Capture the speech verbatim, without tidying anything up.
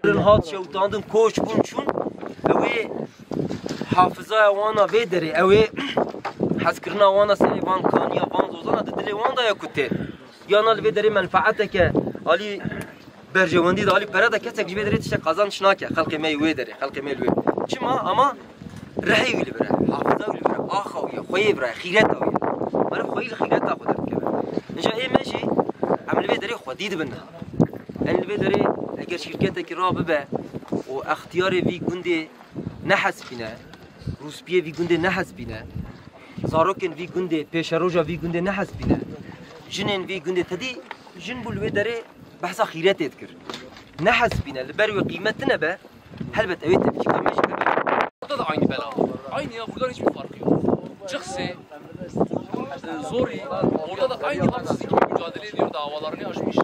Kirin hat şewtandin, koç bûn çûn. Ew ê hafizaya wana vê derê, ew ê hezkirina wana serê van kaniya, van zozana di dilê wan de ye ku tê. Yana li vê derê menfaeteke alî berjewendî de, alî pere de kesek ji vê derê tiştek qazanç nake. Xelkê me yê wê derê, xelkê me li wê. Çima? Ama rihê wî li vir e, hafiza wî li vir e, axa wî ye, xweyê vir e, xîreta wî ye. Meriv xweyî li xîreta xwe derdikeve. Înca ê me jî em li vê derê xwedî dibin niha. Em li vê derê eger şîrketekî rabibe û extiyarê vî gundê nehesibîne, rûspiyê vî gundê nehesibîne, zarokên vî gundê, pêşeroja vî gundê nehesibîne, jinên vî gundê, tedî jin bû li wê derê behsa xîretê dikir. Nehesibîne, li ber wê qîmet tine be, helbet ew ê tepkîka me jî hebe. Orada da aynı bela var. Aynı ya, buradan hiçbir farkı yok. Cixsê, e, Zori, orada da aynı haksızlık gibi mücadele ediyor, davalarını açmış.